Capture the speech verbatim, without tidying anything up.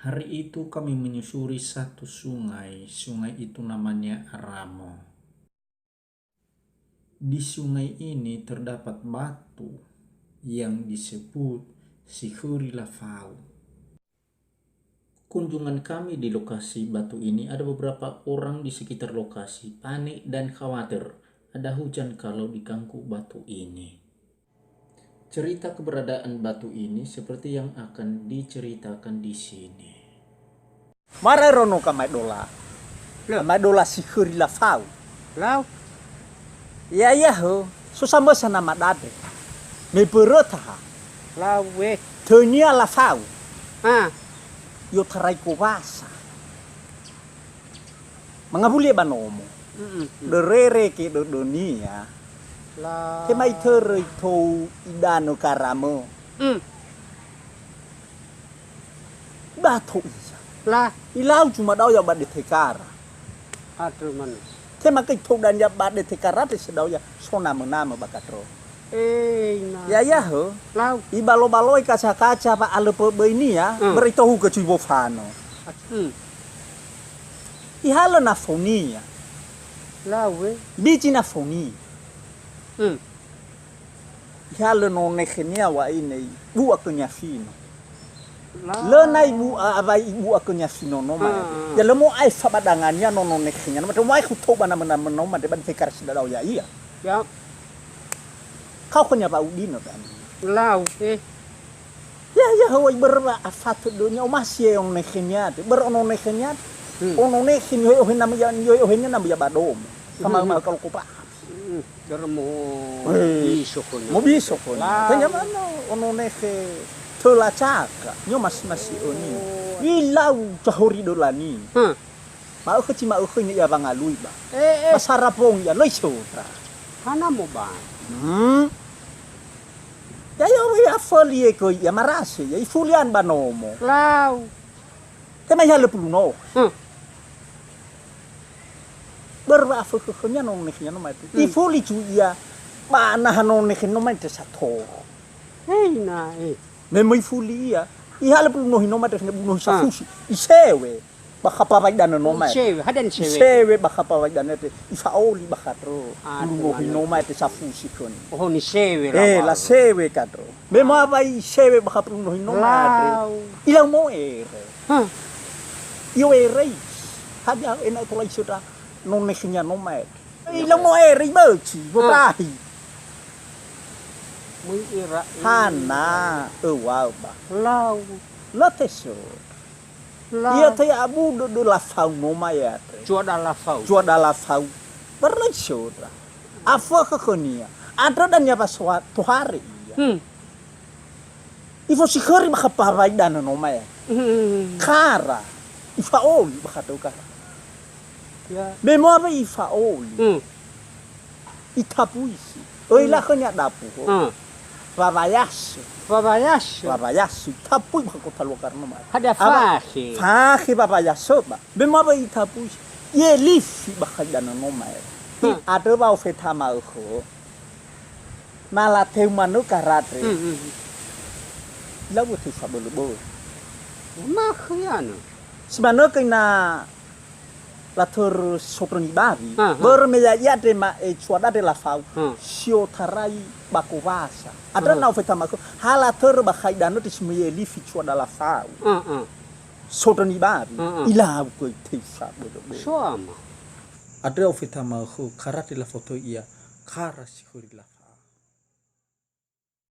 Hari itu kami menyusuri satu sungai, sungai itu namanya Aramo. Di sungai ini terdapat batu yang disebut Sihuri Lafau. Kunjungan kami di lokasi batu ini, ada beberapa orang di sekitar lokasi panik dan khawatir ada hujan kalau diganggu batu ini. Cerita keberadaan batu ini seperti yang akan diceritakan di sini. Mara rono ka mae dola. Lö. Mae dola Sihuri Lafau. Lau. Ya'ia hö, so sambösa nama dade. Me böröta ha. Lau we. Tönia Lafau. Ha. I'otarai Kowasa. Mangawuli ba nomo. Mm-mm. Dörere ke dödönia. La. Tema itörö itou idanö Karamö. Mm. Ba to iya. La. Ilau cuma dao ya ba detekara. Aduh, mana. Tema ke tou dania ba detekara te sedao ya so namö-namö ba katro. Eh, ina. Ya'ia hö. Lau. Ibalo-baloi kaca-kaca ba alö pö böinia, hmm, börö itohu ke cui wofano. Hmm. Ihalö nafonia. Lau, eh. Biji nafonia. Hmm. Ihalö nono nekhenia wa'ine ibu'a khönia fino. La. Lö na ibu'a, awai ibu'a khönia fino no ma. Ah, ah. Ya lö mo'ae fa ba dangania nono nekhenia no ma. Mo'ae hutou ba namö-namö no ma, de ba detekara si dadao ya'ia. Ya. Kao khönia wa'udinö dania. Lau, eh. Ya, ya, hawai börö wa afatö dönia, omasi ya ono nekhenia te. Börö ono nekhenia te. Hmm. Ono nekhenia, ohe-ohe namö ya, ohe-ohe namö ya ba domo. Sama, hmm, ma kalau kopa. Hmm, börö mo, eh, biso khönia. Mo biso khönia. Lau. Tanya mana ono nekhe töla caka. Nyo mas-, masi önia. Oh. Ilau cahori dolani. Hmm. Ma'ökhö zi ma'ökhö ina ia wangalui ba. Eh, eh. Ba sara bongi ia, lö isöta. Hana mo ba. Hmm. Ya, ya, ya, föli e göi ia marase, ya, ifuli an ba nomo. Lau. Tema ihalö pulu no. Hmm. Börö wa afökhökhönia nono nekhenia no ma itu. Hmm. Ifuli cu ia, ba naha nono nekhenia no ma itu sato. Hei na, eh. Me möi fuli ia. Ihalö pulu nohi no ma itu, bunohi, ah, safusi. Isewe. Ba khapa wai danö no ma. Isewe, hadia nisewe? Isewe ba khapa wai danö te, ifa'oli ba khatro. Ah, lu ngohi no ma te safusi khönia. Oh, nisewe. Eh, la sewe khatro. Me ma wai isewe ba khapa lu ngohi no ma te. Lau. Ilau mo ere. Hah. Io ere. Hadia ena'ö tola isöta nono nekhenia no ma ere. Ilau mo ere, iböci, ah, botahi. Möi ira. Hana, öwau ba. Lau. Lö tesöta. La. Ia te abu dödö Lafau no ma ia te. Cuada Lafau. Cuada Lafau. Börö la isöta. Afökhö khönia. Andrö dania wa soa-, tohare ia. Hmm. Ifosikhöri ba khapa wai danö no ma ia. Hmm. Kara. Ifa'oli ba khatro kara. Ya. Me moa wa ifa'oli. Hmm. Itapuisi. Öi, hmm, la khönia dapu ho. Hmm. Wawayasö. Wawayasö. Wawayasö. Itapui ba kota luar karena ma. Hadia awa-, fakhe. Fakhe wawayasö ba. Me ma wa itapuisi. Ielifi ba khaidanö no ma ere. Hmm. Andrö wa ofeta ma'ökhö. Na lateu manö karate. Hmm, hmm, hmm. Lau teu fabölö-bölö. Ma khöianö. Si manö göi na latörö sotö nibawi. Ha, ha. Börö me ya'ia andre ma'e cuada andre Lafau. Ha. Si otarai ba Kowasa. Andrö, ha, na ofeta ma'ökhö, ha latörö ba khaidanö te si möi elifi cuada Lafau. Ha, ha. Sotö nibawi. Ha, ha. Ilau göi teu fabölö-bölö. Soama. Andrö ofeta ma'ökhö, kara andre Lafau töi ia, kara Sihuri Lafau.